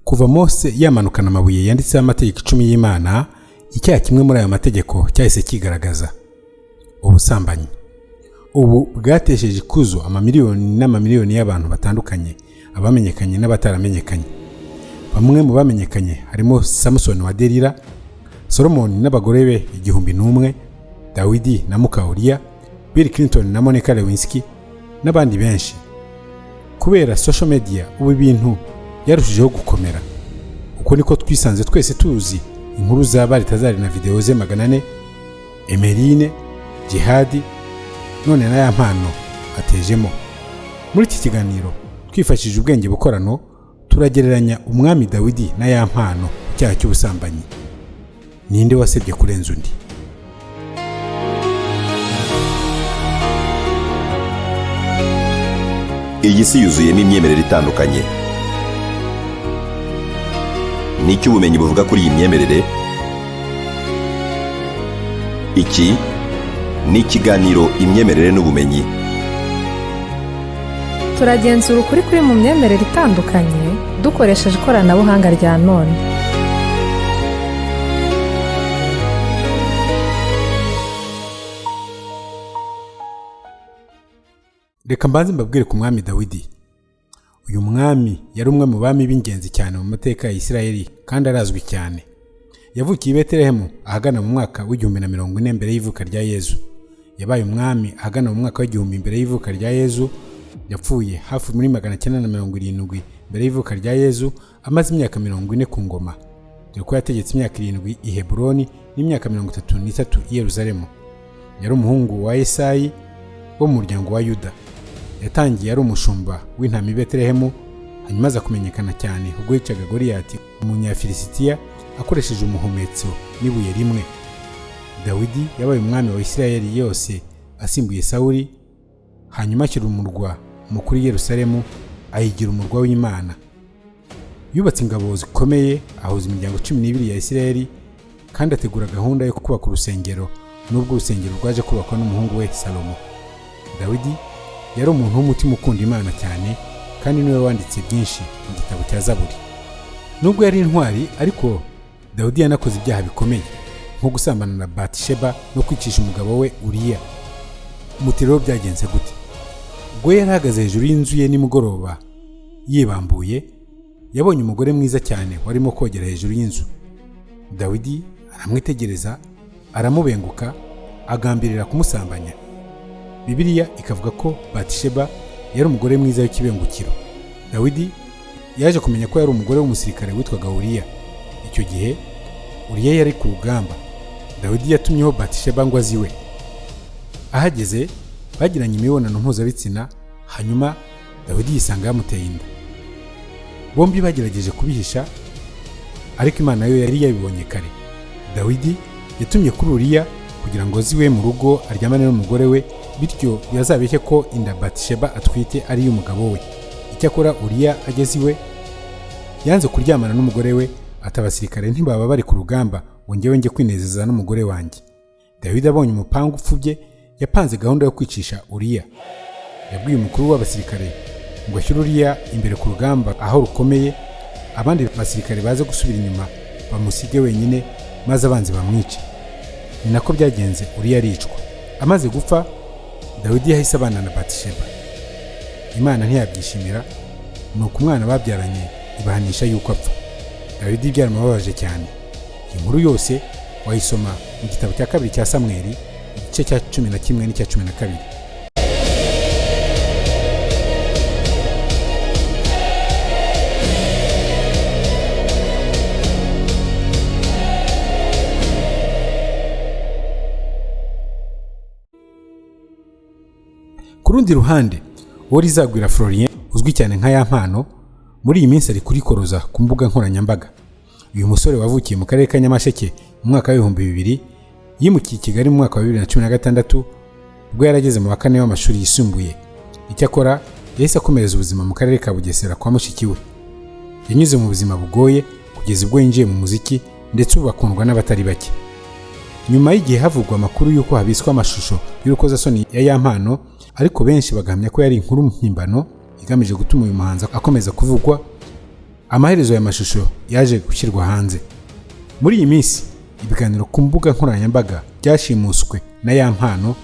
Kuva Mose yamanukana amabuye yanditseho amategeko 10 y'Imana, icyaha kimwe muri ayo mategeko cyahise kigaragaza: ubusambanyi. Ubu bwatesheje ikuzo amamiliyoni n'amamiliyoni y'abantu batandukanye, abamenyekanye n'abataramenyekanye. Bamwe mu bamenyekanye harimo Samusoni wa Delila, Solomoni n'abagore be 1001, Dawidi na muka Uriya, Bill Clinton na Monica Lewinsky n'abandi benshi. Kubera social media, ubu ibintu byarushijeho gukomera. Uko niko twisanze twese tuzi inkuru za Baritazari na videwo ze 400, Emeline, Jihadi, none na Yampano atejemo. Muri iki kiganiro, twifashishije ubwenge bukorano, turagereranya umwami Dawidi na Yampano ku cyaha cy'ubusambanyi. Ninde wasebye kurenza undi? Iyi si yuzuyemo imyemerere itandukanye. Ni iki ubumenyi buvuga kuri iyi myemerere? Iki ni ikiganiro Imyemerere n'Ubumenyi. Turagenzura ukuri kuri mu myemerere itandukanye dukoresheje ikoranabuhanga rya none. Reka mbanze mbabwire ku mwami Dawidi. Uyu mwami yari umwe mu bami b'ingenzi cyane mu mateka ya Isirayeli kandi arazwi cyane. Yavukiye i Betelehemu ahagana mu mwaka w'1040 mbere y'ivuka rya Yezu. Yabaye umwami ahagana mu mwaka w'1000 mbere y'ivuka rya Yezu. Yapfuye hafi muri 970 mbere y'ivuka rya Yezu, amaze imyaka 40 ku ngoma, dore ko yategetse imyaka 7 i Heburoni n'imyaka 33 i Yerusalemu. Yari umuhungu wa Esayi wo mu muryango wa Yuda. Yatangiye ari umushumba w'intama i Betelehemu, hanyuma aza kumenyekana cyane ubwo yicaga Goliyati umunyafilisitiya akoresheje umuhumetso n'ibuye rimwe. Dawidi yabaye umwami wa Isirayeli yose asimbuye Sawuli, hanyuma ashyira umurwa mukuru i Yerusalemu, ayigira umurwa w'Imana. Yubatse ingabo zikomeye, ahuza imiryango 12 ya Isirayeli, kandi ategura gahunda yo kubaka urusengero, nubwo urusengero rwaje kubakwa n'umuhungu we Salomo. Dawidi yari umuntu w'umutima ukunda Imana cyane, kandi niwe wanditse byinshi mu gitabo cya Zaburi. Nubwo yari intwari ariko, Dawidi yanakoze ibyaha bikomeye nko gusambana na Batisheba no kwicisha umugabo we Uriya. Muti rero byagenze gute? Ubwo yari ahagaze hejuru y'inzu ye nimugoroba yibambuye, yabonye umugore mwiza cyane warimo kogera hejuru y'inzu. Dawidi aramwitegereza, aramubenguka, agambirira kumusambanya. Bibiliya ikavuga ko Batisheba yari umugore mwiza w'ikibengukiro. Dawidi yaje kumenya ko yari umugore w'umusirikare witwaga Uriya. Icyo gihe Uriya yari ku rugamba. Dawidi yatumyeho Batisheba ngo aze iwe. Ahageze bagiranye imibonano mpuzabitsina, hanyuma Dawidi yisanga yamuteye inda. Bombi bagerageje kubihisha, ariko Imana yo yari yabibonye kare. Dawidi yatumye kuri Uriya kugira ngo aze iwe mu rugo aryamane n'umugore we, bityo yazabeshye ko inda Batisheba atwite ari iy'umugabo we. Icyakora Uriya ageze iwe yanze kuryamana n'umugore we, ati abasirikare ntibaba bari ku rugamba ngo njyewe njye kwinezeza n'umugore wanjye. Dawidi abonye umupanga upfubye, yapanze gahunda yo kwicisha Uriya. Yabwiye umukuru w'abasirikare ngo ashyire Uriya imbere ku rugamba aho rukomeye, abandi basirikare baze gusubira inyuma bamusige wenyine, maze abanzi bamwice. Ni nako byagenze, Uriya aricwa. Amaze gupfa, Dawidi yahise abana na Batisheba. Imana ntiyabyishimira, nuko umwana babyaranye ibahanisha yuko apfa. Dawidi byaramubabaje cyane. Iyi nkuru yose wayisoma mu gitabo cya kabiri cya Samweli, igice cya 11 n'icya 12. Ku rundi ruhande, uwo Rizagwira Florien uzwi cyane nka Yampano, muri iyi minsi ari kurikoroza ku mbuga nkoranyambaga. Uyu musore wavukiye mu karere ka Nyamasheke mu mwaka w'2000, yimukiye i Kigali mu mwaka wa 2016 ubwo yari ageze mu wa kane w'amashuri yisumbuye. Icyakora yahise akomereza ubuzima mu karere ka Bugesera kwa mushiki we. Yanyuze mu buzima bugoye kugeza ubwo yinjiye mu muziki, ndetse ubu akundwa n'abatari bake. Nyuma y'igihe havugwa amakuru y'uko habitswe amashusho y'urukozasoni ya Yampano, ariko benshi bagahamya ko yari inkuru mpimbano igamije gutuma uyu muhanzi akomeza kuvugwa, Amaherezo aya mashusho yaje gushyirwa hanze. Muri iyi minsi ibiganiro ku mbuga nkoranyambaga byashimuswe na Ya Mpano,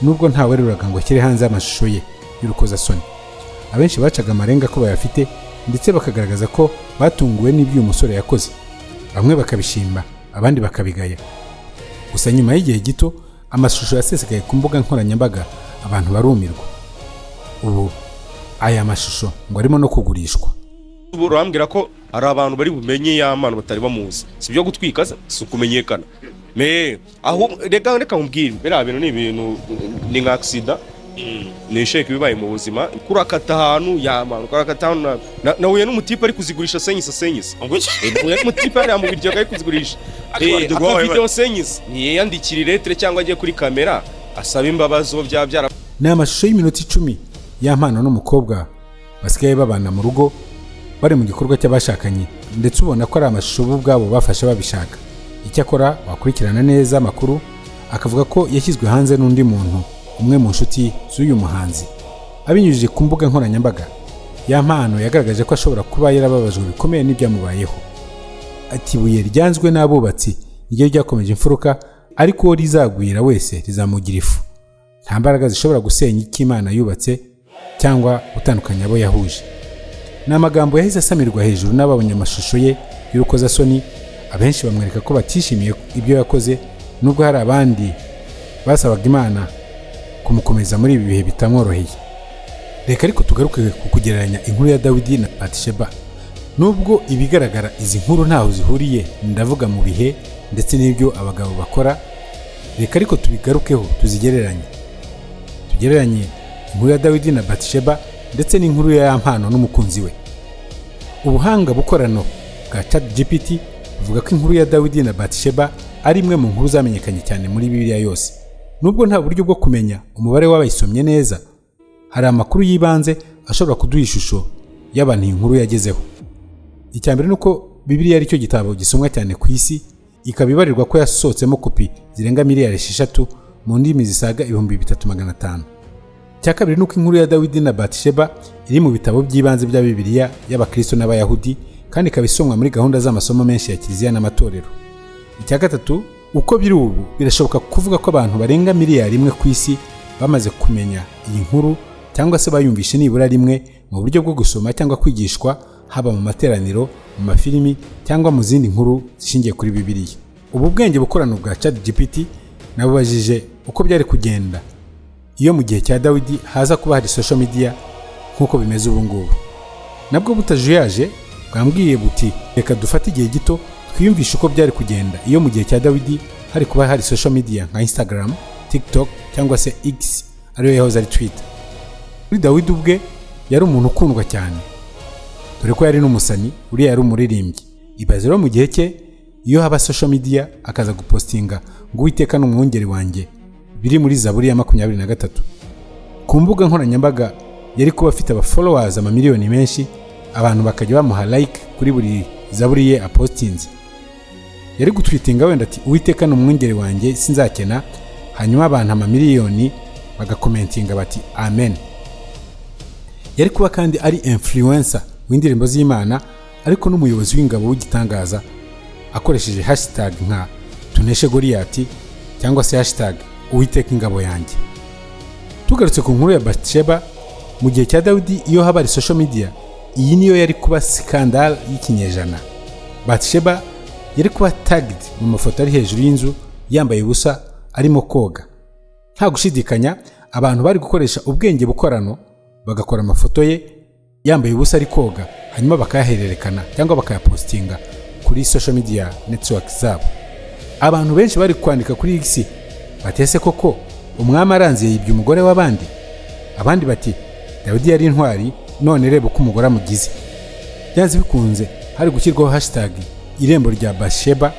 nubwo ntaweruraga ngo ashyire hanze amashusho ye y'urukozasoni. Abenshi bacaga amarenga ko bayafite, ndetse bakagaragaza ko batunguwe n'ibyo uyu musore yakoze, bamwe bakabishima abandi bakabigaya. Gusa nyuma y'igihe gito amashusho yasesekaye ku mbuga nkoranyambaga, abantu barumirwa. Ubu aya mashusho ngo arimo no kugurishwa. Ubu urambwira ko hari abantu bari bumenye Ya Mpano batari bamuzi? Si ibyo gutwika se? Si ukumenyekana me aho? Reka nkubwire, biriya bintu ni ibintu, ni nka accident, ni échec bibaye mu buzima. Kurakata ahantu Ya Mpano, kurakata ahantu nahuye n'umutipe ari kuzigurisha senyisa senyisa. Nahuye n'umutipe hariya mu biryogo ari kuzigurisha aka video senyisa. Ntiyandikira ilettre cyangwa ajye kuri kamera asaba imbabazi uwo byaba byara. Ni amashusho y'iminota 10 Ya Mpano n'umukobwa basigaye babana mu rugo bari mu gikorwa cy'abashakanye, ndetse ubona ko ari amashusho bo ubwabo bafashe babishaka. Icyakora wakurikirana neza amakuru akavuga ko yashyizwe hanze n'undi muntu, umwe mu nshuti z'uyu muhanzi. Abinyujije ku mbuga nkoranyambaga, Ya Mpano yagaragaje ko ashobora kuba yarababajwe bikomeye n'ibyamubayeho. Ati: "Ibuye ryanzwe n'abubatsi niryo ryakomeje imfuruka, ariko uwo rizagwira wese rizamugira ifu. Nta mbaraga zishobora gusenya icyo Imana yubatse cyangwa gutandukanya abo yahuje." Ni amagambo yahise asamirwa hejuru n'ababonye amashusho ye y'urukozasoni. Abenshi bamwereka ko batishimiye ibyo yakoze, nubwo hari abandi basabaga Imana kumukomeza muri ibi bihe bitamworoheye. Reka ariko tugaruke ku kugereranya inkuru ya Dawidi na Batisheba. Nubwo ibigaragara izi nkuru ntaho zihuriye, ndavuga mu bihe ndetse n'ibyo abagabo bakora, reka ariko tubigarukeho tuzigereranye. Tugereranye inkuru ya Dawidi na Batisheba ndetse n'inkuru ya Ya Mpano n'umukunzi we. Ubuhanga bukorano bwa ChatGPT buvuga ko inkuru ya Dawidi na Batisheba ari imwe mu nkuru zamenyekanye cyane muri Bibiliya yose. Nubwo nta buryo bwo kumenya umubare w'abayisomye neza, hari amakuru y'ibanze ashobora kuduha ishusho y'abantu iyi nkuru yagezeho. Icya mbere ni uko Bibiliya ari cyo gitabo gisomwa cyane ku isi, ikaba ibarirwa ko yasohotsemo kopi zirenga miliyari 6 mu ndimi zisaga 3500. Icya kabiri ni uko inkuru ya Dawidi na Batisheba iri mu bitabo by'ibanze bya Bibiliya y'Abakristo n'Abayahudi, kandi ikaba isomwa muri gahunda z'amasomo menshi ya kiliziya n'amatorero. Icya gatatu, uko biri ubu birashoboka kuvuga ko abantu barenga miliyari 1 ku isi bamaze kumenya iyi nkuru cyangwa se bayumvishe nibura rimwe mu buryo bwo gusoma cyangwa kwigishwa, haba mu materaniro, mu mafilimi cyangwa mu zindi nkuru zishingiye kuri Bibiliya. Ubu bwenge bukorano bwa ChatGPT nabubajije uko byari kugenda iyo mu gihe cya Dawidi haza kuba hari social media nk'uko bimeze ubu ngubu. Nabwo butajuyaje bwambwiye buti: "Reka dufate igihe gito twiyumvishe uko byari kugenda iyo mu gihe cya Dawidi hari kuba hari social media nka Instagram, TikTok cyangwa se X ariyo yahoze ari Twitter." Kuri Dawidi ubwe yari umuntu ukundwa cyane, dore ko yari n'umusani, uriya yari umuririmbyi. Ibaze rero mu gihe cye iyo haba social media, akaza gupostinga ngo "Uwiteka ni umwungeri wanjye" biri muri Zaburi ya 23 ku mbuga nkoranyambaga, yari kuba afite aba followers amamiliyoni menshi, abantu bakajya bamuha like kuri buri zaburi ye apostinze. Yari gutwitinga wenda ati: "Uwiteka ni umwungeri wanjye, sinzakena", hanyuma abantu amamiliyoni bagakomentinga bati "Amen". Yari kuba kandi ari influencer w'indirimbo z'Imana, ariko n'umuyobozi w'ingabo w'igitangaza, akoresheje hashtag nka tuneshe Goliyati cyangwa se hashtag Uwiteka ingabo yanjye. Tugarutse ku nkuru ya Batsheba, mu gihe cya Dawidi iyo haba hari social media, iyi niyo yari kuba scandal y'ikinyejana. Batsheba yari kuba tagged mu mafoto ari hejuru y'inzu yambaye ubusa arimo koga. Nta gushidikanya abantu bari gukoresha ubwenge bukorano bagakora amafoto ye yambaye ubusa ari koga, hanyuma bakayahererekana cyangwa bakayapostinga kuri social media network zabo. Abantu benshi bari kwandika kuri X batese koko umwami aranze yibye umugore w'abandi? Abandi bati: "Dawidi yari intwari, none reba uko umugore amugize." Byanze bikunze hari gushyirwaho hashtag irembo rya Basheba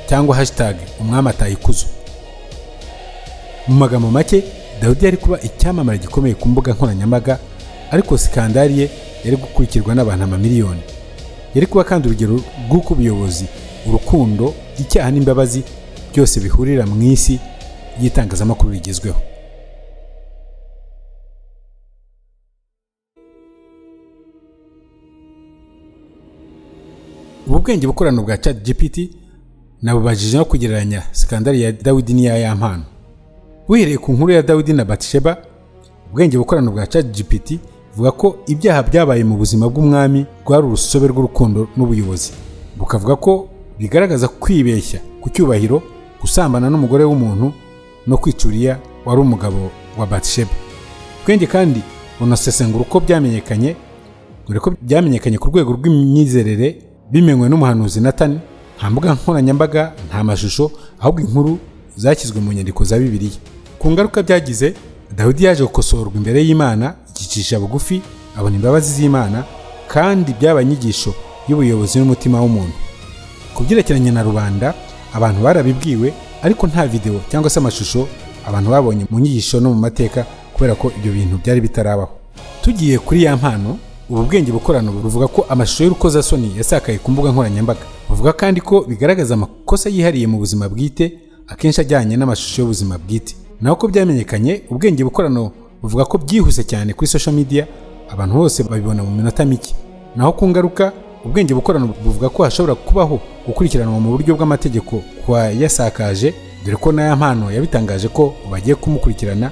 cyangwa hashtag umwami ataye ikuzo. Mu magambo make, Dawidi yari kuba icyamamare gikomeye ku mbuga nkoranyambaga, ariko scandal ye yari gukurikirwa n'abantu amamiliyoni. Yari kuba kandi urugero rw'uko ubuyobozi, urukundo, icyaha n'imbabazi byose bihurira mu isi y'itangazamakuru rigezweho. Ubu bwenge bukorano bwa ChatGPT nabubajije no kugereranya scandal ya Dawidi n'iya Yampano. Buhereye ku nkuru ya Dawidi na Batisheba, ubwenge bukorano bwa ChatGPT buvuga ko ibyaha byabaye mu buzima bw'umwami rwari urusobe rw'urukundo n'ubuyobozi, bukavuga ko bigaragaza kwibeshya ku cyubahiro, gusambana n'umugore w'umuntu no kwica Uriya wari umugabo wa Batisheba. Ubwenge kandi bunasesengura uko byamenyekanye, dore ko byamenyekanye ku rwego rw'imyizerere bimenywe n'umuhanuzi Natani. Nta mbuga nkoranyambaga, nta mashusho, ahubwo inkuru zashyizwe mu nyandiko za Bibiliya. Ku ngaruka byagize, Dawidi yaje gukosorwa imbere y'Imana, yicisha bugufi, abona imbabazi z'Imana, kandi byabaye inyigisho y'ubuyobozi n'umutima w'umuntu. Ku byerekeranye na rubanda, abantu barabibwiwe, ariko nta videwo cyangwa se amashusho abantu babonye mu nyigisho no mu mateka, kubera ko ibyo bintu byari bitarabaho. Tugiye kuri Yampano, ubu bwenge bukorano buvuga ko amashusho y'urukozasoni yasakaye ku mbuga nkoranyambaga. Buvuga kandi ko bigaragaza amakosa yihariye mu buzima bwite, akenshi ajyanye n'amashusho y'ubuzima bwite. Naho ko byamenyekanye, ubwenge bukorano buvuga ko byihuse cyane kuri social media, abantu bose babibona mu minota mike. Naho ku ngaruka, ubwenge bukorano buvuga ko hashobora kubaho gukurikiranwa mu buryo bw'amategeko kwa yasakaje, dore ko na Yampano yabitangaje ko bagiye kumukurikirana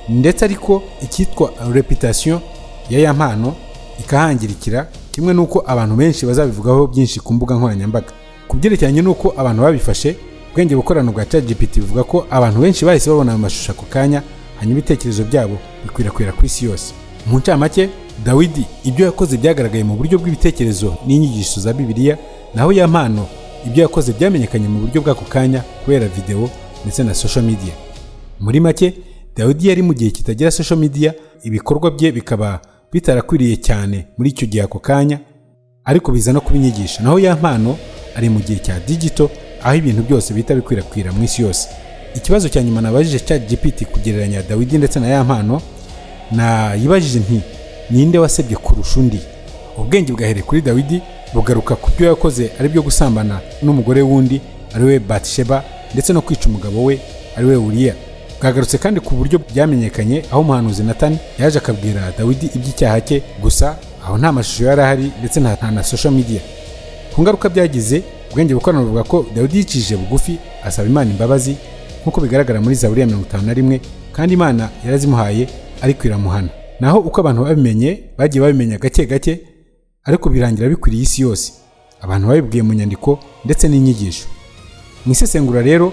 ndetse, ariko icyitwa reputation ya Yampano ikahangirikira, kimwe n'uko abantu benshi bazabivugaho byinshi ku mbuga nkoranyambaga. Ku byerekeranye n'uko abantu babifashe, ubwenge bukorano bwa ChatGPT buvuga ko abantu benshi bahise babona ayo mashusho ako kanya, hanyuma ibitekerezo byabo bikwirakwira ku isi yose. Mu ncamake, Dawidi ibyo yakoze byagaragaye mu buryo bw'ibitekerezo n'inyigisho za Bibiliya, naho Yampano ibyo yakoze byamenyekanye mu buryo bw'ako kanya kubera videwo ndetse na social media. Muri make, Dawidi yari mu gihe kitagira social media, ibikorwa bye bikaba bitarakwiriye cyane muri icyo gihe ako kanya, ariko biza no kubinyigisha. Naho Yampano ari mu gihe cya digital, aho ibintu byose bihita bikwirakwira mu isi yose. Ikibazo cya nyuma nabajije ChatGPT kugereranya Dawidi ndetse na Yampano, nayibajije nti: "Ninde wasebye kurusha undi?" Ubwenge bwahereye kuri Dawidi, bugaruka ku byo yakoze, ari byo gusambana n'umugore w'undi ari we Batisheba, ndetse no kwica umugabo we ari we Uriya. Bwagarutse kandi ku buryo byamenyekanye, aho umuhanuzi Natani yaje akabwira Dawidi iby'icyaha cye. Gusa aho nta mashusho yari ahari, ndetse nta na social media. Ku ngaruka byagize, ubwenge bukorano buvuga ko Dawidi yicishije bugufi, asaba Imana imbabazi nk'uko bigaragara muri Zaburi ya 51, kandi Imana yarazimuhaye, ariko iramuhana. Naho uko abantu babimenye, bagiye babimenya gake gake, ariko birangira bikwiriye isi yose. Abantu babibwiye mu nyandiko ndetse n'inyigisho. Mu isesengura rero,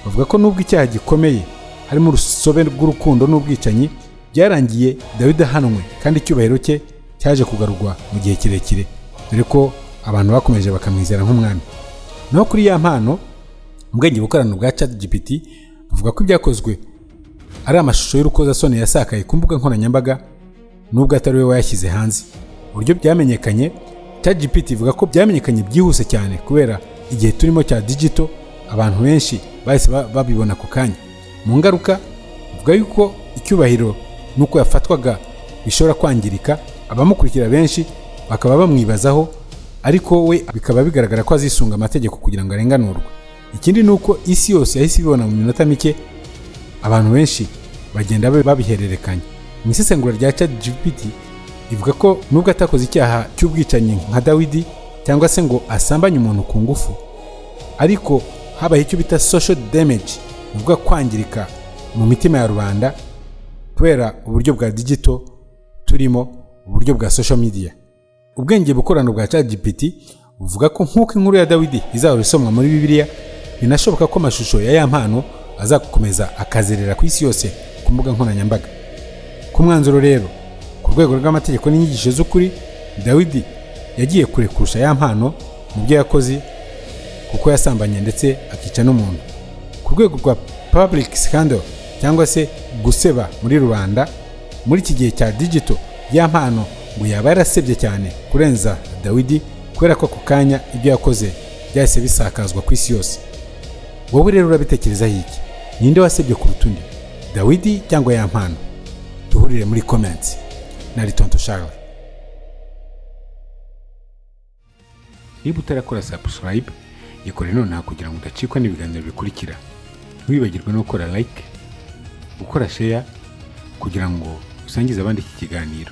bavuga ko nubwo icyaha gikomeye harimo urusobe rw'urukundo n'ubwicanyi, byarangiye Dawidi ahanwe, kandi icyubahiro cye cyaje kugarurwa mu gihe kirekire, dore ko abantu bakomeje bakamwizera nk'umwami. Naho kuri Yampano, ubwenge bukorano bwa ChatGPT buvuga ko ibyakozwe ari amashusho y'urukozasoni yasakaye ku mbuga nkoranyambaga, nubwo atari we wayashyize hanze. Uburyo byamenyekanye, ChatGPT ivuga ko byamenyekanye byihuse cyane kubera igihe turimo cya digital, abantu benshi bahise babibona ako kanya. Mu ngaruka, ivuga yuko icyubahiro n'uko yafatwaga bishobora kwangirika, abamukurikira benshi bakaba bamwibazaho, ariko we bikaba bigaragara ko azisunga amategeko kugira ngo arenganurwe. Ikindi ni uko isi yose yahise ibibona mu minota mike, abantu benshi bagenda babihererekanya. Mu isesengura rya ChatGPT, ivuga ko nubwo atakoze icyaha cy'ubwicanyi nka Dawidi cyangwa se ngo asambanye umuntu ku ngufu, ariko habaye icyo bita social damage, ni ukuvuga kwangirika mu mitima ya rubanda kubera uburyo bwa digital turimo, uburyo bwa social media. Ubwenge bukorano bwa ChatGPT buvuga ko nk'uko inkuru ya Dawidi izahora isomwa muri Bibiliya, binashoboka ko amashusho ya Yampano azakomeza akazerera ku isi yose ku mbuga nkoranyambaga. Ku mwanzuro rero, ku rwego rw'amategeko n'inyigisho z'ukuri, Dawidi yagiye kure kurusha Yampano mu byo yakoze, kuko yasambanye ndetse akica n'umuntu. Ku rwego rwa public scandal cyangwa se guseba muri rubanda muri iki gihe cya digital, Yampano ngo yaba yarasebye cyane kurenza Dawidi, kubera ko ako kanya ibyo yakoze byahise bisakazwa ku isi yose. Wowe rero urabitekerezaho iki? Ninde wasebye kuruta undi, Dawidi cyangwa Yampano? Duhurire muri comments. Na Tonto Charles. Niba utarakora subscribe, ikore nonaha kugira ngo udacikwa n'ibiganiro bikurikira. Ntiwibagirwe no gukora like, gukora share, kugira ngo usangize abandi iki kiganiro.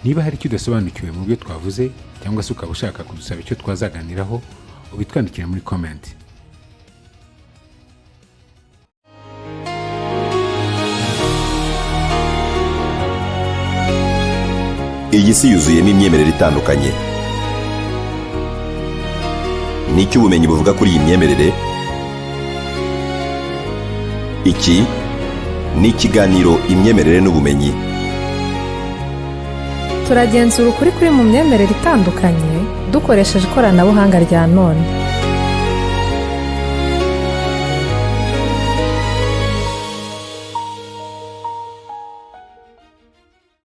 Niba hari icyo udasobanukiwe mu byo twavuze, cyangwa se ukaba ushaka kudusaba icyo twazaganiraho, ubitwandikire muri comment. Iyi si yuzuyemo imyemerere itandukanye. Ni iki ubumenyi buvuga kuri iyi myemerere? Iki ni ikiganiro Imyemerere n'Ubumenyi. Turagenzura ukuri kuri mu myemerere itandukanye dukoresheje ikoranabuhanga rya none.